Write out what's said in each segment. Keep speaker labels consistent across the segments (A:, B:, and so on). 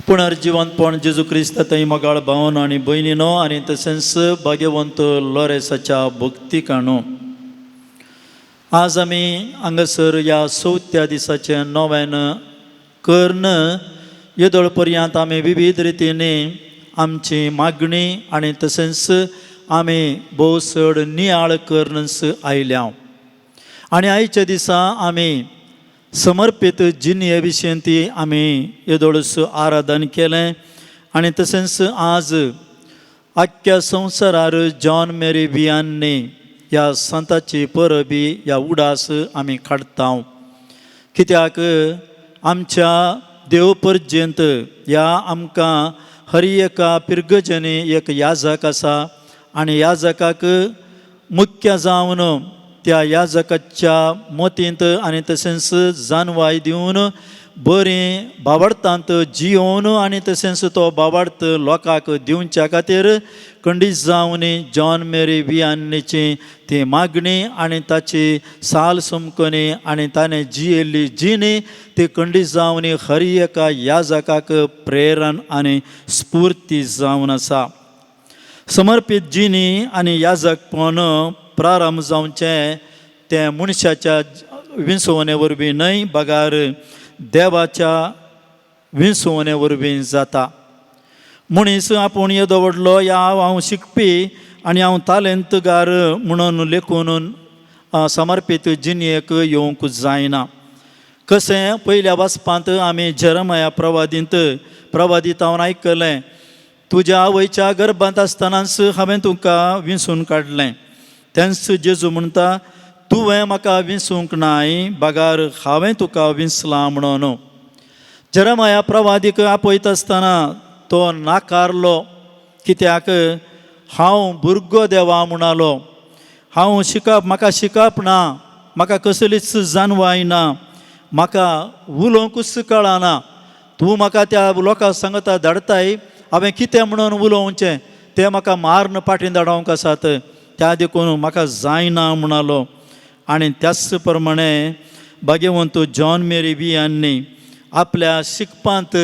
A: पुनर्जिवंतपण जेजू क्रिस्त थंय मोगाळ भावन आनी भयणीनो आनी तशेंच भाग्यवंत लोरेसाच्या भक्तिकाणो आज आमी हांगासर ह्या चवथ्या दिसाचें नव्यान कर्ण येदोळ पर्यंत आमी विविध रितीनी आमची मागणी आनी तशेंच आमी भोव चड नियाळ करून आयल्या. आनी आयच्या दिसा आमी समर्पीत जिणये विशीं ती आमी येदोळच आराधन केलें आनी तशेंच आज आख्ख्या संवसारार जॉन मेरी वियान्नी ह्या संताची परबी ह्या उडास आमी काडटा. कित्याक आमच्या देव परजेंत ह्या आमकां हर एका पिरगजनी एक याजक आसा आनी याजकाक मुख्य जावन त्या याजकाच्या मतींत आनी तशेंच जानवाय दिवन बरीं बावडतांत जियोवन आनी तशेंच तो बावडत लोकांक दिवच्या खातीर खंडीत जावन जॉन मेरी वियान्नीची ती मागणी आनी ताची साल समकणी आनी ताणें जियेल्ली जिणी ती खंडीत जावन हर एका याजकाक प्रेरण आनी स्फूर्ती जावन आसा. समर्पीत जिणी आनी याजकपण प्रारंभ जावचें तें मनशाच्या विंसवणे वरवीं न्हय बगार देवाच्या विंसवणे वरवीं जाता. मनीस आपूण येदो व्हडलो या हांव शिकपी आनी हांव तालेंतगार म्हणून लेखून समर्पीत जिणेक येवंक जायना. कशें पयल्या वाचपांत आमी जेरमाया प्रवादींत प्रवादीत हांव आयकलें, तुज्या आवयच्या गर्भांत आसतनाच हांवें तुका विंचून काडलें. तेंच जेजू म्हणटा, तुवें म्हाका विंचूंक नाय बगार हांवें तुका विंचलां म्हणून. जेरमाया प्रवादीक आपयता आसतना तो नाकारलो, कित्याक हांव भुरगो देवा म्हणालो, हांव शिकप म्हाका शिकप ना, म्हाका कसलीच जानवाय ना, म्हाका उलोवंकूच कळना, तूं म्हाका त्या लोकां सांगता धाडताय, हांवें कितें म्हणून उलोवचें, ते म्हाका माਰਨ फाटीं धाडोवंक आसात, त्या देखून म्हाका जायना म्हणालो. आनी त्याच प्रमाणे भाग्यवंत जॉन मेरी वियांनी आपल्या शिकपांत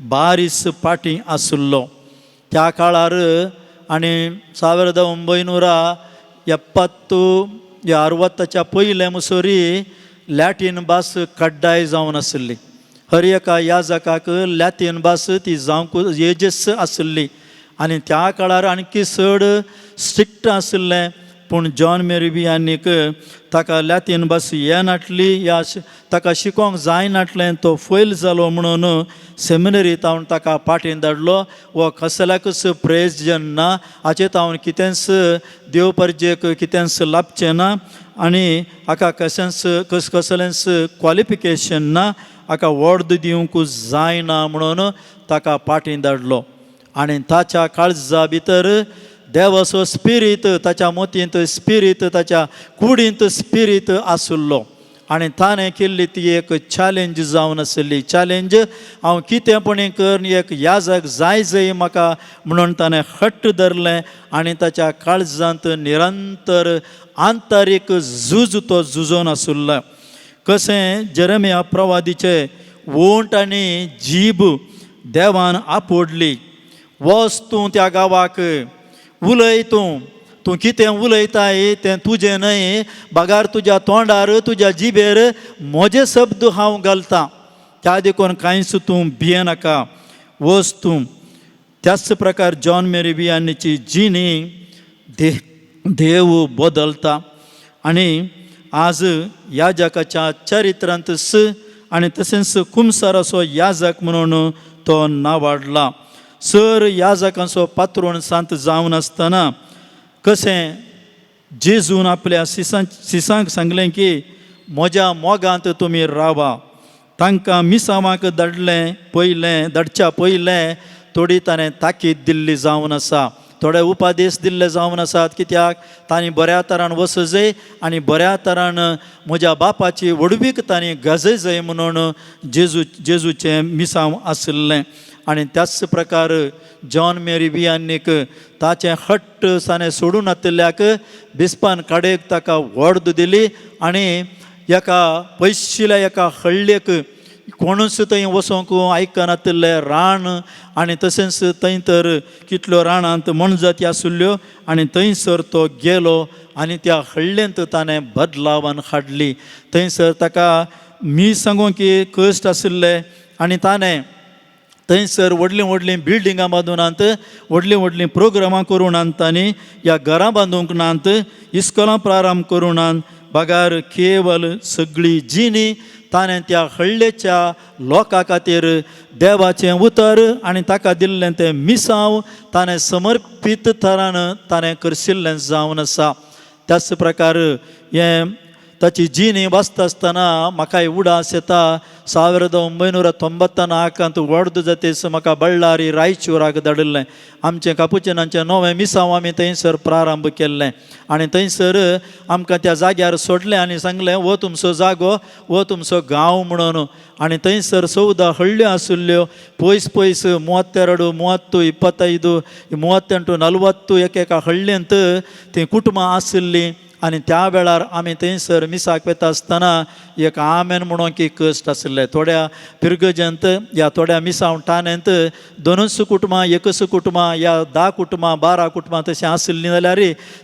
A: बारीस फाटीं आशिल्लो त्या काळार आनी 1970 या 60च्या पयलें मुसोरी लॅटीन भास कड्डाय जावन आशिल्ली. हर एका याजकाक लॅटीन भास ती जावंक एजस आशिल्ली आनी त्या काळार आणखी चड स्ट्रिक्ट आशिल्लें. पूण जॉन मेरी वियानीक ताका लॅटीन भास येनाटली या ताका शिकोवंक जायनाटलें, तो फैल जालो म्हणून सेमिनरी तावन ताका फाटीं धाडलो. वो कसल्याकूच प्रयोजन ना, हाचे तावन कितेंच देव परजेक कितेंच लाबचें ना आनी हाका कशेंच कसलेंच क्वॉलिफिकेशन ना, हाका वर्द दिवंक जायना म्हणून ताका फाटीं धाडलो. आनी ताच्या काळजा भितर देवाचो स्पिरीत, ताच्या मोतींत स्पिरीत, ताच्या कुडींत स्पिरीत आशिल्लो आनी ताणें केल्ली ती एक चॅलेंज जावन आशिल्ली. चॅलेंज हांव कितें पणी करून एक याजक जाय जाय म्हाका म्हणून ताणें हट्ट धरलें आनी ताच्या काळजांत निरंतर आंतरीक झूज तो झुजोन आशिल्लो. कशें जेरमिया प्रवादीचे ओंठ आनी जीब देवान आपोडली, वच तूं त्या गांवाक, उलय तूं, तूं कितें उलयताय तें तुजें न्हय, बगार तुज्या तोंडार तुज्या जिबेर म्हजे शब्द हांव घालतां, त्या देखून कांयच तूं भियेनाका, वच तूं. त्याच प्रकार जॉन मेरी वियानीची जिणी देव बदलता आनी आज याजकाच्या चरित्रांत आनी तशेंच कुमसाराचो याजक म्हणून तो नावाडला. सर याजकांचो पात्रोण सांत जावन आसतना कशें जेजून आपल्या सिसांक सांगलें की म्हज्या मोगांत तुमी रावा. तांकां मिसांवाक धाडलें पयलें, धाडच्या पयलें थोडी ताणें ताकीद दिल्ली जावन आसा, थोडे उपादेश दिल्ले जावन आसात, कित्याक तांणी बऱ्या तरान वसजय आनी बऱ्या तरान म्हज्या बापाची व्हडवीक तांणी गाजयजय म्हणून जेजूचें मिसांव आशिल्लें. आनी त्याच प्रकार जॉन मेरी वियानीक ताचें हट्ट ताणें सोडूं नातिल्ल्याक बिस्पान काडेक ताका वर्द दिली आनी एका पयशिल्या एका हळ्ळेक कोणूच थंय वचोंक आयकनातिल्लें रान आनी तशेंच थंय तर कितल्यो रानांत मोनजाती आशिल्ल्यो आनी थंयसर तो गेलो आनी त्या हळ्ळेंत ताणें बदलावान हाडली. थंयसर ताका मी सांगू की कश्ट आशिल्ले आनी ताणें थंयसर व्हडलीं व्हडलीं बिल्डिंगां बांदून नात, व्हडलीं व्हडलीं प्रोग्रामां करूं नात, तांणी ह्या घरां बांदूंक नात, इस्कोलां प्रारंभ करूं नात, बगार केवल सगळी जिणी ताणें त्या हळ्ळेच्या लोकां खातीर देवाचें उतर आनी ताका दिल्लें तें मिसांव ताणें समर्पीत थरान ताणें करशिल्लें जावन आसा. त्याच प्रकार हें ताची जिणी वाचता आसतना म्हाकाय उडास येता. 1994 वर्द जातीस म्हाका बळ्ळारी रायचूराक धाडिल्लें. आमचें कापुचिनांचें नवें मिसांव आमी थंयसर प्रारंभ केल्लें आनी थंयसर आमकां त्या जाग्यार सोडलें आनी सांगलें हो तुमचो जागो, हो तुमचो गांव म्हणून. आनी थंयसर 14 हळ्ळ्यो आशिल्ल्यो, पयस पयस 32, 30, 25, 38, 40 एकेका हळ्ळेंत तीं कुटुंबां आशिल्लीं. आनी त्या वेळार आमी थंयसर मिसाक वता आसतना एक आमेन म्हणून की कश्ट आशिल्ले. थोड्या पिरगजंत या थोड्या मिसांव ठाण्यांत दोनूच कुटुंबां, एकच कुटुंबां या 10 कुटुंबां, 12 कुटुंबां तशें आशिल्लीं जाल्यार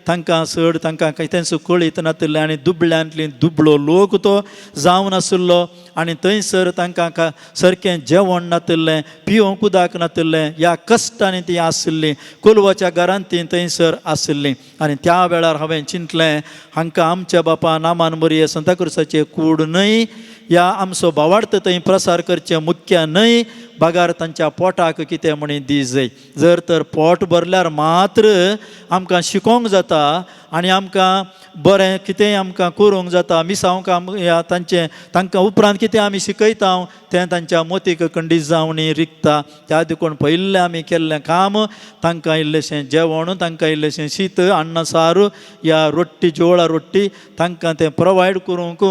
A: तांकां चड तांकां कितेंच कळीत नातिल्लें आनी दुबळ्यांतली दुबळो लोक तो जावन आशिल्लो आनी थंयसर तांकां सारकें जेवण नातिल्लें, पिवंक उदक नातिल्लें, ह्या कश्टांनी ती आशिल्लीं. कोलवाच्या घरांत ती थंयसर आशिल्लीं. आनी त्या वेळार हांवें चिंतलें हांकां आमच्या बापा नामान बरी सांताक्रुजाचें कूड न्हय या आमचो भावार्थ थंय प्रसार करचें मुख्य न्हय, बगार तांच्या पोटाक कितें म्हणी दी जाय. जर तर पोट भरल्यार मात्र आमकां शिकोवंक जाता आनी आमकां बरें कितेंय आमकां करूंक जाता. मिसांवक ह्या तांचें तांकां उपरांत कितें आमी शिकयता तें तांच्या मोतीक खंडीत जावणी रिगता. त्या देखून पयलें आमी केल्लें काम तांकां इल्लेशें जेवण, तांकां इल्लेशें शीत, अन्न सारू या रोट्टी, जोळा रोट्टी तांकां तें प्रोवायड करूंक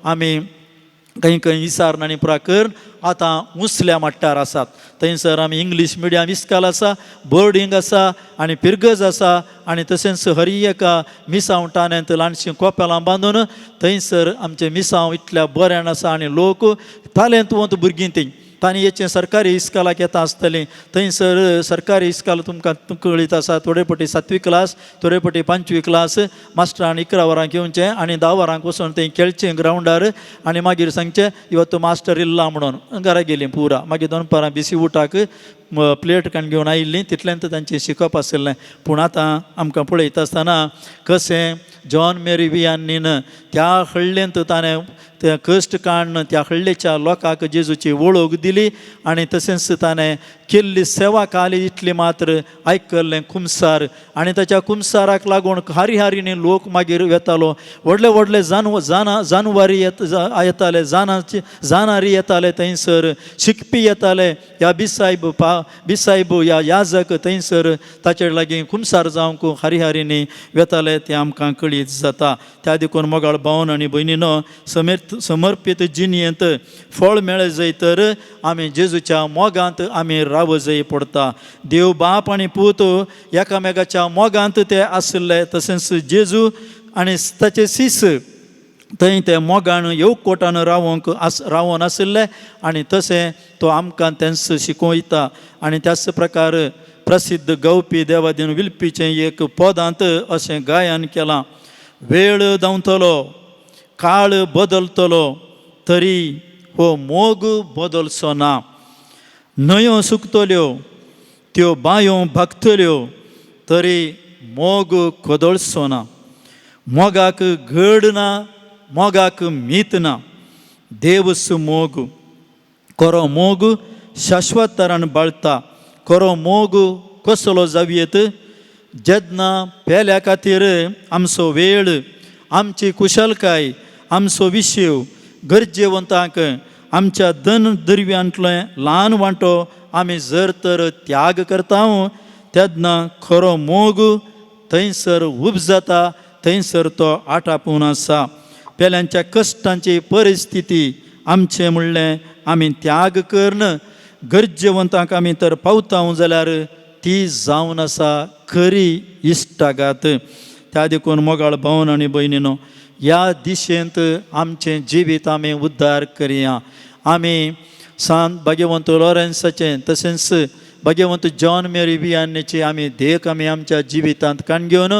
A: आमी खंय खंय विचार आनी पुरा करून आतां उंचल्या मट्टार आसात. थंयसर आमी इंग्लीश मिडियम इस्काल आसा, बोर्डींग आसा आनी पिरगज आसा आनी तशेंच हर एका मिसांव ठाण्यांत ल्हानशीं कोपेलां बांदून थंयसर आमचें मिसांव इतल्या बऱ्यान आसा आनी लोक तालेंतवंत भुरगीं तीं तांणी हेचें सरकारी इस्कालाक येता आसतलीं. थंयसर सरकारी इस्काल तुमकां कळीत आसा, थोडे पटी 7वी क्लास, थोडे पटी 5वी क्लास, मास्टरान 11 वरांक येवचें आनी 10 वरांक वचून थंय खेळचें ग्रावंडार आनी मागीर सांगचें ಇವತ್ತು मास्टर इल्ला म्हणून घरा गेलीं पुरा. मागीर दनपारां बिसी उठाक प्लेट काण घेवन आयिल्लीं, तितलेंच तांचें शिकप आशिल्लें. पूण आतां आमकां पळयता आसतना कशें जॉन मेरी वियानीन त्या हळ्ळेंत ताणें ते कश्ट काडून त्या हळ्ळेच्या लोकांक जेजूची वळख दिली आनी तशेंच ताणें केल्ली सेवा काली इतली मात्र आयकल्लें कुमसार आनी ताच्या कुमसाराक लागून हारी हारीनी लोक मागीर वेतालो. व्हडले व्हडले जानवारी येताले, जानारी येताले, थंयसर शिकपी येताले. ह्या बिसायब बिसायब ह्या याजक थंयसर ताचे लागीं कुमसार जावंक हारी हारीनी वेताले, तें आमकां कळीत जाता. त्या देखून मोगाळ भावन आनी भयणीनो, समर्पीत जिणेंत फळ मेळ जाय तर आमी जेजूच्या मोगांत आमी राव जाय पडटा. देव बाप आनी पूत एकामेकाच्या मोगांत ते आशिल्ले, तशेंच जेजू आनी ताचे सीस थंय ते मोगान येवकोटान रावंक रावोन आशिल्ले आनी तशें तो आमकां तेंच शिकयता. आनी त्याच प्रकार प्रसिद्ध गावपी देवादीन विल्पीचें एक पदांत अशें गायन केलां, वेळ धांवतलो, काळ बदलतलो, तरी हो मोग बदलचो ना. न्हंयो सुकतल्यो, त्यो बांयो भागतल्यो, तरी मोग कोदळचो ना. मोगाक घड ना, मोगाक मीत ना, देवस मोग. खरो मोग शाश्वतरान बाळता. खरो मोग कसलो जावयेत? जेन्ना पेल्या खातीर आमचो वेळ, आमची कुशलकाय, आमचो विशेव गरजेवंतांक आमच्या धन दर्व्यांतलें ल्हान वांटो आमी जर तर त्याग करता तेन्ना खरो मोग थंयसर उब जाता, थंयसर तो आटापून आसा. पेल्यांच्या कश्टांची परिस्थिती आमचें म्हणलें आमी त्याग करून गरजेवंतांक आमी तर पावता जाल्यार ती जावन आसा खरी इश्टागात. त्या देखून मोगाळ भावन आनी भयणीनो, ह्या दिशेंत आमचें जिवीत आमी उद्धार करया. आमी सांत भाग्यवंत लॉरेन्साचें तशेंच भाग्यवंत जॉन मेरी वियान्नीची आमी देख आमी आमच्या जिवितांत काण घेवन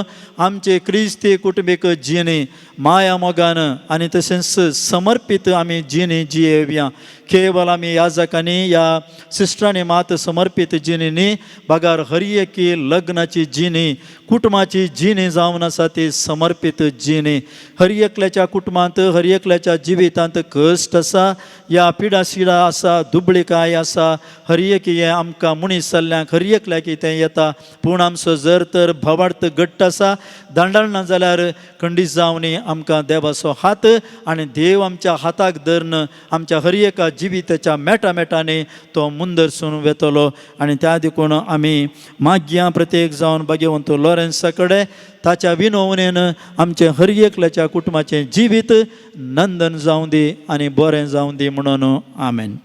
A: आमचे क्रिस्ती कुटुंबीक जिणे माया मोगान आनी तशेंच समर्पीत आमी जिणे जियेवया. केवल आमी याजकांनी या सिस्टरांनी मात समर्पीत जिणी न्ही, बगार हर एकी लग्नाची जिणी, कुटुंबाची जिणी जावन आसा ती समर्पीत जिणी. हर एकल्याच्या कुटुंबांत, हर एकल्याच्या जिवितांत कश्ट आसा, या पिडाशिडा आसा, दुबळीकाय आसा. हर एक हें आमकां मनीस जाल्ल्यांक हर एकल्याक तें येता. पूण आमचो जर तर भावार्थ घट्ट आसा, दांडाळना जाल्यार खंडीत जावनी आमकां देवाचो हात आनी देव आमच्या हाताक धरून आमच्या हर एका जिविताच्या मेटा मेटांनी तो मुंदरसून वेतलो. आनी त्या देखून आमी मागया प्रत्येक जावन भाग्यवंत लॉरेन्सा कडेन, ताच्या विनवणेन आमचें हर एकल्याच्या कुटुंबाचें जिवीत नंदन जावं दी आनी बरें जावं दी म्हणून. आमेन.